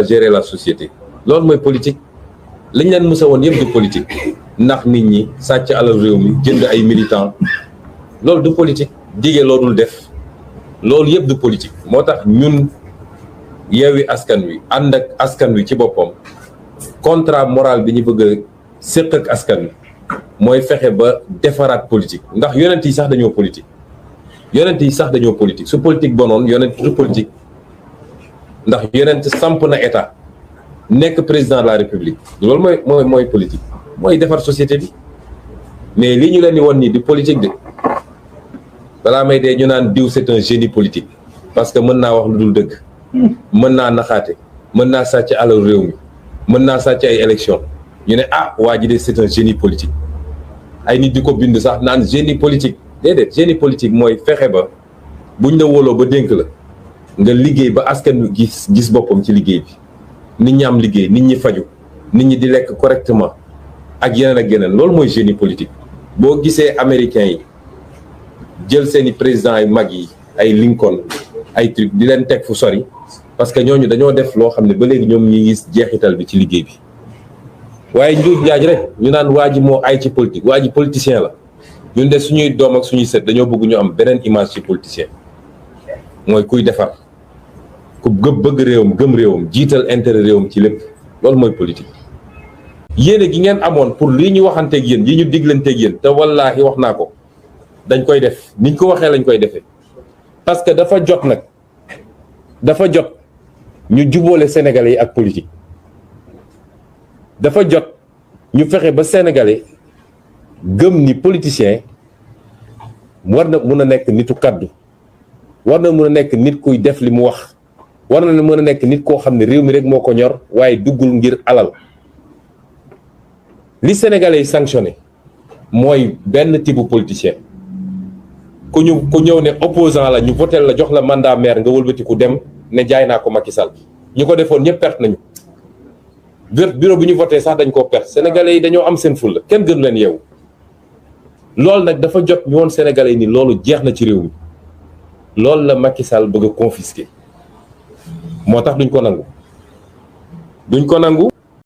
gérer la société loolu mooy politique. liñ leen mësa woon yëpp du politique ndax nit ñi sàcc alal réew mi jënd ay militants loolu du politique dige loo dul def loolu yëpp du politique. moo tax ñun Yewwi Askan Wi ànd ak askan wi ci boppam contrat moral bi ñu bëgg a séq ak askan wi mooy fexe ba defaraat politique ndax yonent yi sax dañoo politique. yonent yi sax dañoo politique su politique bonoon yonent du politique ndax yonent samp na état nekk président de la république loolu mooy politique mooy defar société bi mais li ñu leen di won nii du politique de balaa may dee ñu naan diw c'est un génie politique parce que mën naa wax lu dul dëgg mën naa naxaate mën naa sàcc alal réew mi mën naa sàcc ay élection ñu ne ah waa ji de c'est un génie politique ay nit di ko bind sax naan génie politique déedéet génie politique mooy fexe ba buñ la wóoloo ba dénk la nga liggéey ba askan wi gis boppam ci liggéey bi nit ñi am liggéey nit ñi faju nit ñi di lekk correctement ak yeneen ak yeneen loolu mooy génie politique. boo gisee américains yi jël seeni présidents yu mag yi ay Lincoln ay truc di leen teg fu sori parce que ñooñu dañoo def loo xam ne ba léegi ñoom ñi gis jeexital bi ci liggéey bi waaye njuuj njaaj rek ñu naan waa ji moo ay ci politique waa ji politicien la ñun de suñuy doom ak suñuy set dañoo bëgg ñu am beneen image ci politicien mooy kuy defar ku bëgg réewam gëm réewam jiital intérêt réewam ci lépp loolu mooy politique. yéene gi ngeen amoon pour lii ñu waxanteeg yéen yi ñu diglanteeg yéen te wallaahi wax naa ko dañ koy def niñ ko waxee lañ koy defee parce que dafa jot nag dafa jot ñu jubóole sénégalais yi ak politique dafa jot ñu fexe ba sénégalais gëm ni politicien war na mën a nekk nitu kaddu war na mën a nekk nit kuy def li mu wax war na mën a nekk nit koo xam ne réew mi rek moo ko ñor waaye duggul ngir alal. li sénégalais yi sanctionné mooy benn type politicien ku ñëw ne opposant la ñu voté la jox la mandat maire nga wëlbatiku dem ne jaay naa ko Macky Sall ñu ko defoon ñëpp perte nañu bureau bu ñu voté sax dañ koo perte sénégalais yi dañoo am seen fulla kenn gënu leen yeewu loolu nag dafa jot ñu woon sénégalais yi ni loolu jeex na ci réew mi loolu la Macky Sall bëgg a confisquer moo tax duñ ko nangu